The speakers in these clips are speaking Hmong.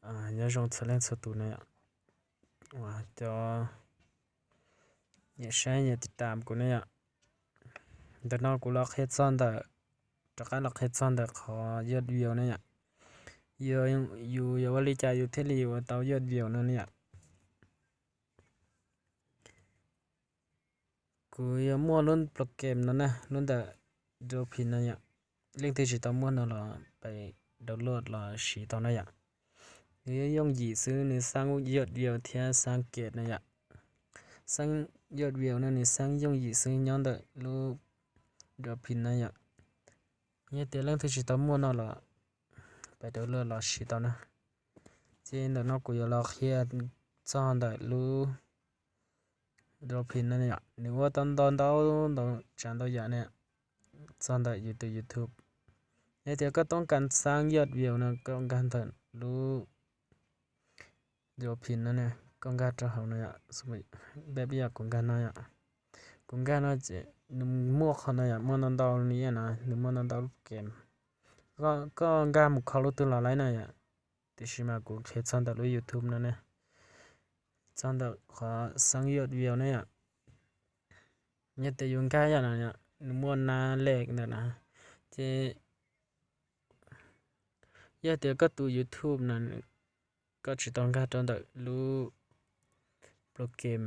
Nyob zoo txhua leej txhua tus na yom, uas cov nyiam saib nyiam tiv tam kuv ne yom. Ntawm no kuv los qhia txog ntawm, rov qab los qhia txog ntawm qhov yoj view ne yom. Yus yuav ua li cas yus thiaj li yuav tau yoj view no ne yom. Kuv yuav muaj lub program no na, lub ntawm Dolphin no yom. Leej twg tsis tau muaj no los pais download los siv tau na yom. Nws yooj yim xwb, nws xaab yoj view thiab xaab kem no yom. Xaab yoj view no nws xaab yooj yim xwb nyob ntawm lub Dolphin no yom. Yog tias leej twg tsis tau muaj no los pais download los siv tau na. Ces ntawm no kuv yuav los qhia txog ntawm lub Dolphin no yom, nws ua tau ntau ntau ntau tsav ntau yam ne, txog ntawm yus tus YouTube. Yog tias koj toob kas xaab yoj view no koj nkag ntawm lub Dolphin no ne, koj nkag rau hauv no yom, peb yam kuv nkag no yom. Kuv nkag no ces nws muaj qhov no yom, muaj ntau ntau li no, nws muaj ntau ntau lub kem. Koj nkag mus kho lub twg los laib na yom, tiam sis mas kuv qhia txog ntawm lub YouTube no ne, txog ntawm qhov xaab yoj view ne yom. Yog tias yus nkag yam no, nws muaj nab lej ntawm na, ces yog tias koj tus YouTube no koj tsis tau nkag rau ntawm lub program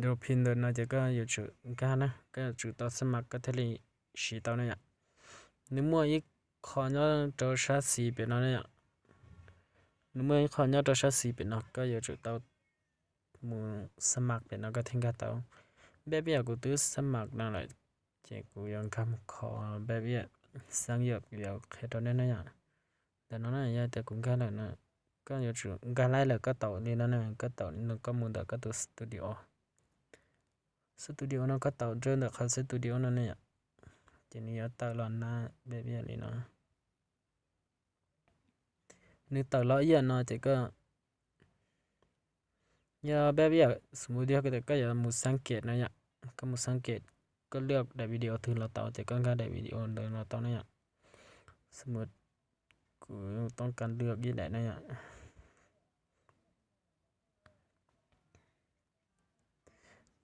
Dolphin ntawm no ces koj yuav tsum nkag na, koj yuav tsum tau xab mas koj thiaj li siv tau na yom. Nws muaj ib qho nyob rau sab xis pem no ne yom. Nws muaj ib qho nyob rau sab xis pem no, koj yuav tsum tau mus xab mas pem no koj thiaj nkag tau. Peb yam kuv twb xab mas no lawm, ces kuv yuav nkag mus kho peb yam xaab yoj view qhia rau nej na yom. Ntawm no na, yog tias kuv nkag lawm no, koj yuav tsum nkag laib lawm koj taum li no na, koj taum no koj mus ntawm koj tus studio. Studio no koj taum rau ntawm qhov studio no ne yom, ces nws yuav tawm los na, peb yam li no. Nws tawm los ib yam no ces koj, yog peb yam xws mus tias koj yuav mus xaab kem no yom, koj mus xaab kem, koj lwaj daim video twg los tau ces koj nkag daim video ntawd los tau na yom. Xws mus kuv toob kas lwaj ib daim na yom,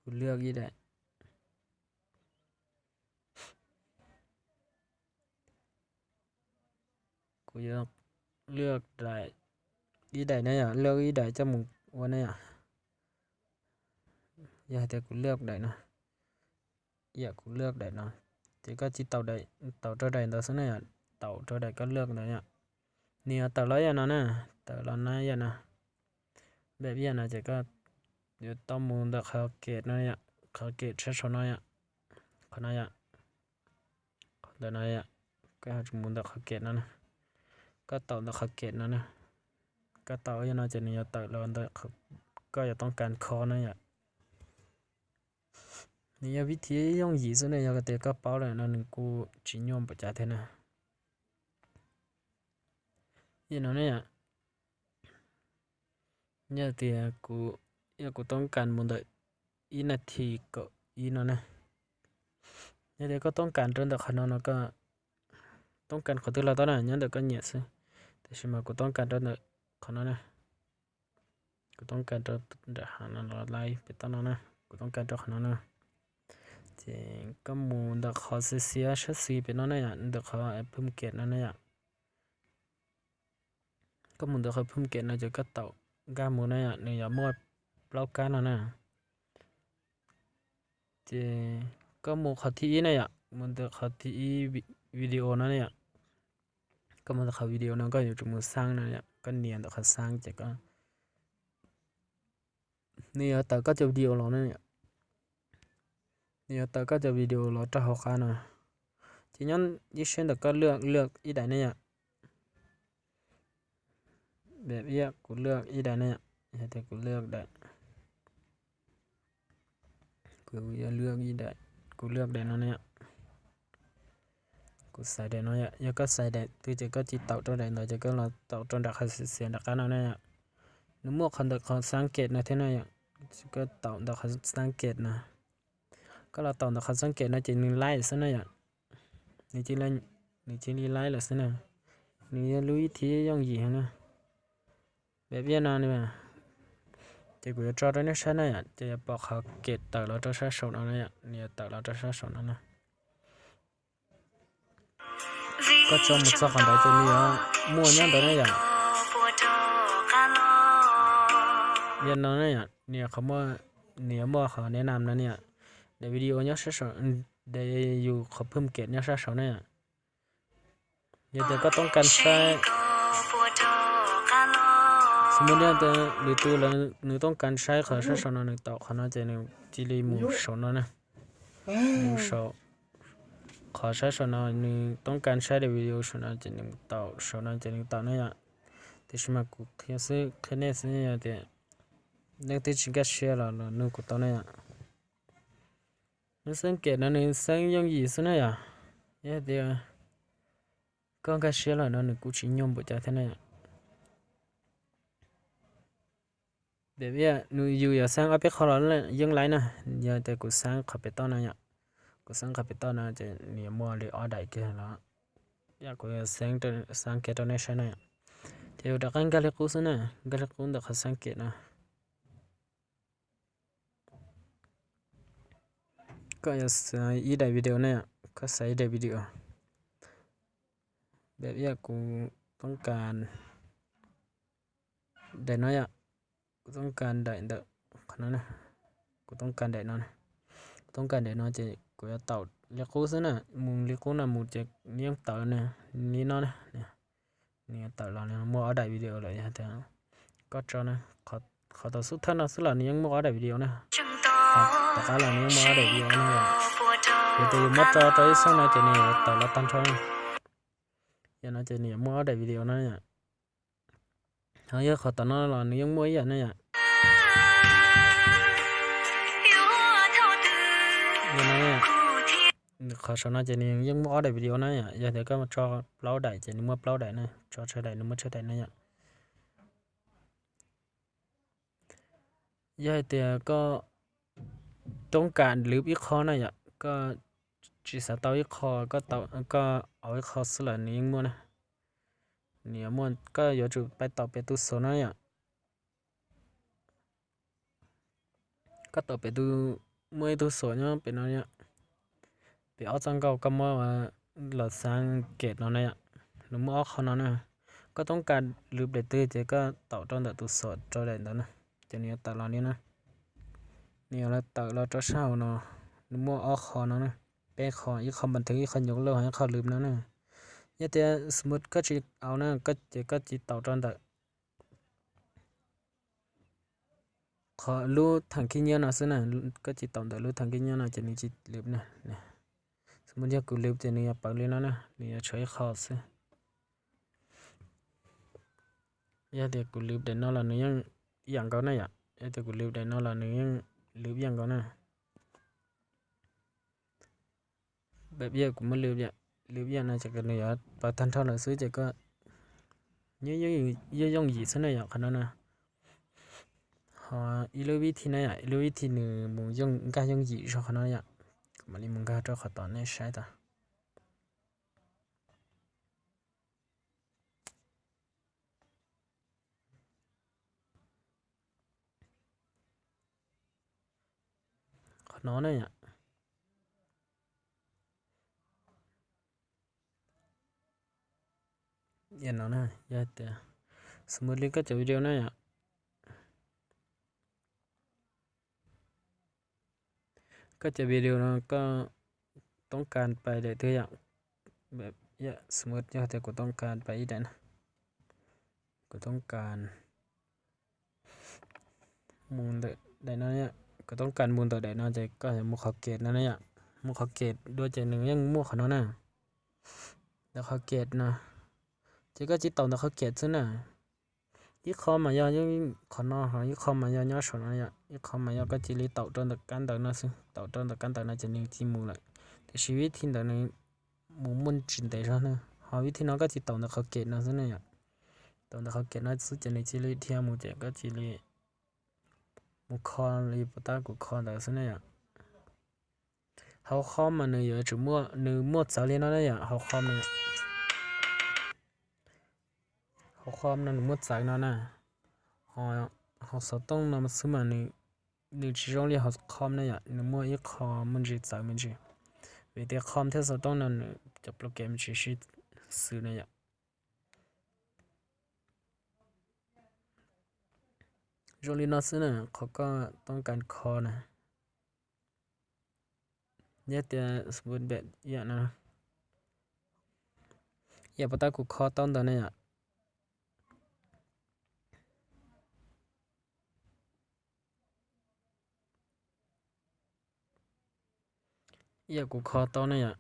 kuv lwaj ib daim, kuv yuav lwaj daim, ib daim na yom, lwaj ib daim coj mus ua na yom. Yog hais tias kuv lwaj daim no, yam kuv lwaj daim no, ces koj cia li taum rau daim ntawd xwb na yom, taum rau daim koj lwaj ntawd yom. Nws yuav tawm los yam no na, tawm los na yam no, peb yam no ces koj yuav tau mus ntawm qhov kem no yom, qhov kem sab saum no yom, qhov no yom, qhov ntawm no yom, koj yuav tsum mus ntawm qhov kem no na, koj taum ntawm qhov kem no na, koj taum yam no ces nws yuav tawm los ntawm koj yuav toob kas kho na yom. Nws yog vib thib yooj yim xwb ne, yog tias koj paub lawm no nws kuj tsis nyuaj npaum cas thiab na. Yam no ne yom, yog tias kuv, yog kuv toob kas mus ntawm ib nas this kaum ib no na, yog tias koj toob kas rau ntawm qhov no no koj toob kas qhov twg los tau na, nyob ntawm koj nyiam xwb. Tab sis mas kuv toob kas rau ntawm qhov no na, kuv toob kas rau nram hav no los laib pem toj no na, kuv toob kas rau qhov no na. Ces koj mus ntawm qhov xiav xiav sab xis pem no na yom, ntawm qhov phwj kem no na yom. Koj mus ntawm qhov phwj kem no ces koj taum nkag mus na yom, nws yuav muaj plaub kab no na. Ces koj mus qhov thib ib na yom, mus ntawm qhov thib ib video no na yom. Koj mus ntawm qhov video no koj yuav tsum mus xaab no yom, koj nias ntawm qhov xaab ces koj, nws yuav tawm koj cov video los na yom. Nws yuav tawm koj cov video los rau hauv qab no. Ces nyob ib sab ntawm koj lwaj, lwaj ib daim ne yom. Peb yam kuv lwaj ib daim ne yom, yog tias kuv lwaj daim, kuv yuav lwaj ib daim, kuv lwaj daim no ne yom. Kuv xaiv daim no yom, yog koj xaiv daim twg ces koj cia li taum rau daim ntawd ces koj los taum rau nram qhov xiav xiav nram qab no na yom. Nws muaj qhov ntawm qhov xaab kem no thiab na yom, koj taum ntawm qhov xaab kem no. Koj los taum ntawm qhov xaab kem no ces nws laib xwb na yom. Nws cia li laib lawm xwb na. Nws yog lub ib thib yooj yim na. Pem viaj no, ces kuv yuav tso rau nej saib na yom, ces yuav pom qhov kem tawm los rau sab saum no na yom, nws yuav tawm los rau sab saum no na. Koj tso mus txog qhov ntawd ces nws yuav muaj nyob ntawd na yom. Yog no na yom, nws yuav qhov muaj, nws yuav muaj qhov nev nam no na yom, daim video nyob sab saum, daim yus qhov phwj kem nyob sab saum na yom. Yog tias koj toob kas saib, xws li tias lwm tus lawv nws toob kas saib qhov sab saum no, nws taum qhov no ces nws cia li mus saum no na. Mus saum qhov sab saum no, nws toob kas saib daim video saum no ces nws taum saum no ces nws taum na yom. Tiam sis mas kuv qhia xwb, qhia nej xwb, yog tias leej twg tsis nkag siab los los nug kuv tau na yom. Nws xeeb kem no nws xeeb yooj yim xwb na yom. Yog tias koj nkag siab lawm no nws kuj tsis nyuaj npaum cas thiab na yom. Pem viaj nws yus yuav xeeb ob peb qho los yeej laib na. Yog tias kuv xeeb qhov pem toj no yom, kuv xeeb qhov pem toj no ces nws yuav muaj li ob daim kiag los, yog kuv yuav xeeb kiag rau nej saib na yom. Ces yus rov qab nkag li qub xwb na, nkag li qub ntawm qhov xeeb kem no. Koj yuav xaiv ib daim video na yom, koj xaiv ib daim video. Pem viaj kuv toob kas daim no yom, kuv toob kas daim ntawm qhov no, kuv toob kas daim no, kuv toob kas daim no ces kuv yuav taum li qub xwb na, mus li qub no mus ces nws yeej tawm na, li no na. Nws yuav tawm los nws muaj ob daim video lawm, yog tias koj tso na, qhov tau xub thawj no xwb los nws yeej muaj ob daim video na. Tom qab los nws yeej muaj ob daim video na. Yog tias yus muab tso rau ib xeeb no ces nws yuav tawm los tag nrho na. Yog no ces nws yuav muaj ob daim video no yom. Ho yog qhov tom no los nws yeej muaj ib yam na yom. Qhov saum no ces nws yeej muaj ob daim video na yom. Yog tias koj tso plaub daim ces nws muaj plaub daim na, tso tsawg daim nws muaj tsawg daim na yom. Yog hais tias koj toob kas lwv ib qho na yom, koj tsis xav tau ib qho, koj au ib qho xwb los nws yeej muaj na. Nws muaj, koj yuav tsum pais taum pem tus xos no yom. Koj taum pem tus, muaj ib tug xos nyob pem no, pem ob txoj nkauj koj muab los xav kem no na yom. Nws muaj ob qho no na. Koj toob kas lwv daim twg ces koj taum rau ntawm tus xos rau daim ntawd na, ces nws yuav tawm los li na. Nws yuav tawm los rau sab hauv no, nws muaj ob qho no na, peb qho, ib qho npas thwv, ib qho nyuj lauj, ib qho lwv no na. Yog tias xws li koj tsis au na, ces koj tsis taum rau ntawm qhov lub thaj kib nyiab no xwb na, koj tsis taum ntawm lub thaj kib nyiab no ces nws tsis lwv na. Xws li yog kuv lwv ces nws yuav pawv li no na, nws yuav tshuav ib qho xwb. Yog tias kuv lwv daim no los nws yeej ib yam nkaus na yom, yog tias kuv lwv daim no los nws yeej lwv ib yam nkaus na. Pem viaj kuv muab lwv, lwv ib yam no ces nws yuav pawv tag nrho lawm xwb ces koj, nws yeej yooj yim xwb na yom qhov no na. Ho ib lub vib thim na yom, ib lub vib thim nws mus yooj, nkag yooj yim zog qhov no yom. Kuv mam li mus nkag rau qhov tom nej saib tau. Qhov no na yom. Yog no na, yog tias xws li koj cov video na yom, koj cov video no koj toob kas pais daim twg yom. Xws li yog tias kuv toob kas pais ib daim na, kuv toob kas mus ntawm daim no, kuv toob kas mus ntawm daim no ces koj yuav mus qhov kem no na yom. Mus qhov kem dua ces nws yeej muaj qhov no na. Ntawm qhov kem no ces koj tsis taum ntawm qhov kem xwb na. Ib qho mas yog qhov no, ho ib qho mas yog nyob saum no yom, ib qho mas yog koj cia li taum rau ntawm kab ntawv no xwb, taum rau ntawm kab ntawv no ces nws cia li mus lawm. Tiam sis vib thim ntawd nws mus muaj tsis ntev zog na, ho vib thim no koj tsis taum ntawm qhov kem no xwb na yom. Taum ntawm qhov kem no xwb ces nws cia li dhia mus ces koj cia li mus kho li puas tab kuv kho ntawd xwb na yom. Hauv qhov mas nws yuav tsum muaj, nws muaj txawv li no na yom, hauv qhov mas yom. Qhov Chrome no nws muaj txawv no na, ho, ho xov tooj no xwb mas nws, nws tsis zoo li ho Chrome na yom, nws muaj ib qho muaj ntsis txawv me ntsis. Vim tias Chrome thiab xov tooj no nws cov program tsis sib xws na yom. Zoo li no xwb na, qhov koj toob kas kho na. Yog tias xu npem ib yam no, ib yam puas tab kuv kho tau ntawd ne yom. Ib yam kuv kho tau ne yom.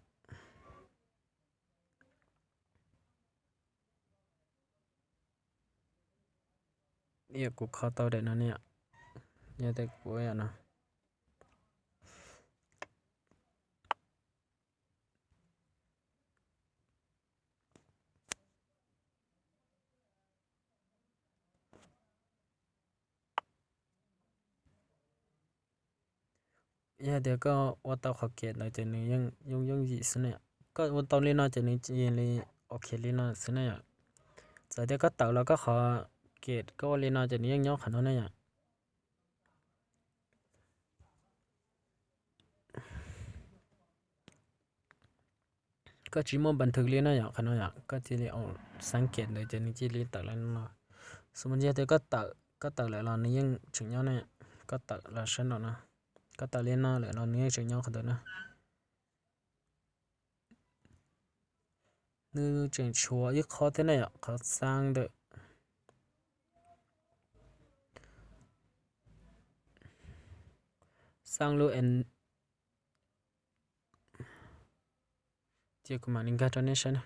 Ib yam kuv kho tau daim no ne yom. Yog tias kuv ib yam no. Yog tias koj ua tau qhov kiam ntawd ces nws yeej yooj yooj yim xwb ne. Koj ua tau li no ces nws cia li ok li no xwb ne yom. Txawm tias koj tawm los koj qhov kiam koj ua li no ces nws yeej nyob qhov no ne yom. Koj tsis muaj npas thwv li na yom, qhov no yom, koj cia li xaab kiam ntawd ces nws cia li tawm lawm no. Xws li yog tias koj tawm, koj tawm lawm los nws yeej tseem nyob ne. Koj tawm los saib no no, koj tawm li no lawm los nws yeej tseem nyob qhov ntawd na. Nws tseem tshuav ib qho thiab ne yom, qhov xaab ntawm, xaab lub en, cia kuv mam li nkag rau nej saib na.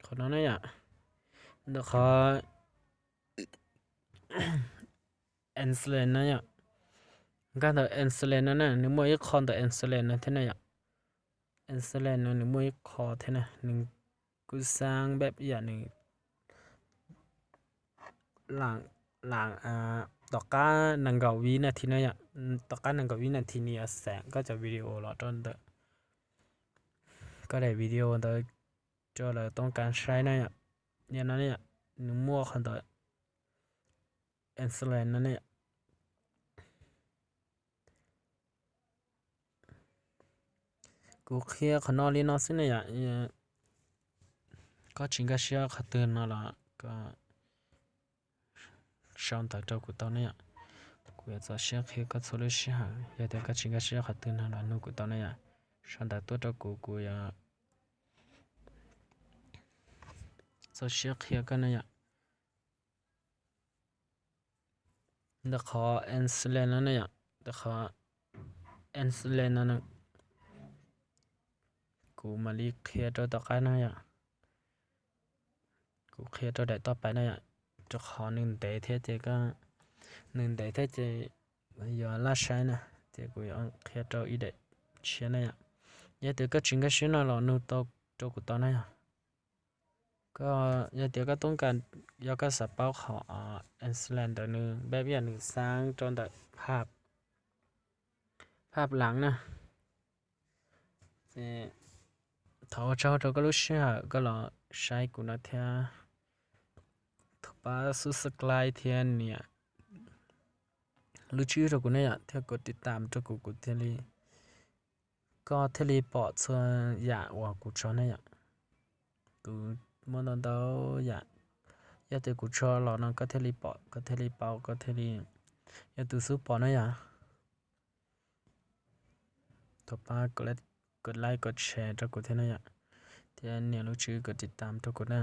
Qhov no ne yom, ntawm qhov excellent na yom. Nkag ntawm excellent no na, nws muaj ib qho ntawm excellent no thiab na yom. Excellent no nws muaj ib qho thiab na, nws kuj xaab npeb ib yam nws lam, lam, tom qab nees nkaum vib nas this na yom. Tom qab nees nkaum vib nas this nws yuav xaam koj cov video los rau ntawm koj daim video ntawd rau lawv toob kas saib na yom. Yog no ne yom, nws muaj qhov ntawd excellent no ne. Kuv qhia qhov no li no xwb ne yom. Koj tsis nkag siab qhov twg no los koj sau ntawv rau kuv tau ne yom. Kuv yuav txaus siab qhia koj txhua lub sij hawm. Yog tias koj tsis nkag siab qhov twg no los nug kuv tau ne yom. Sau ntawv tuaj rau kuv, kuv yuav txaus siab qhia koj ne yom. Ntawm qhov excellent no ne yom, ntawm qhov excellent no, kuv mam li qhia rau tom qab no yom. Kuv qhia rau daim toj pais na yom, rau qhov nws ntev thiab ces, nws ntev thiab ces yuav laj saib na, ces kuv yuav qhia rau ib daim tshiab na yom. Yog tias koj tsis nkag siab no los nug rau kuv tau na yom. Koj yog tias koj toob kas, yog koj xav paub qhov excellent ntawd nws npeb ib yam nws xaab rau ntawm phaj lav na. Ces thov ua tsaug rau koj lub sij hawm koj los saib kuv no thiab. Thov pab subscribe thiab nias lub tswb rau kuv ne yom, thiab kov tiv tam rau kuv, kuv thiaj li, koj thiaj li pom txhua yam uas kuv tso ne yom. Kuv muaj ntau ntau yam, yog tias kuv tso los no koj thiaj li pom, koj thiaj li paub, koj thiaj li yog tus xub pom na yom. Thov pab kov like kov share rau kuv thiab na yom, thiab nias lub tswb kov tiv tam rau kuv na.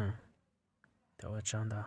Thov ua tsaug ntau.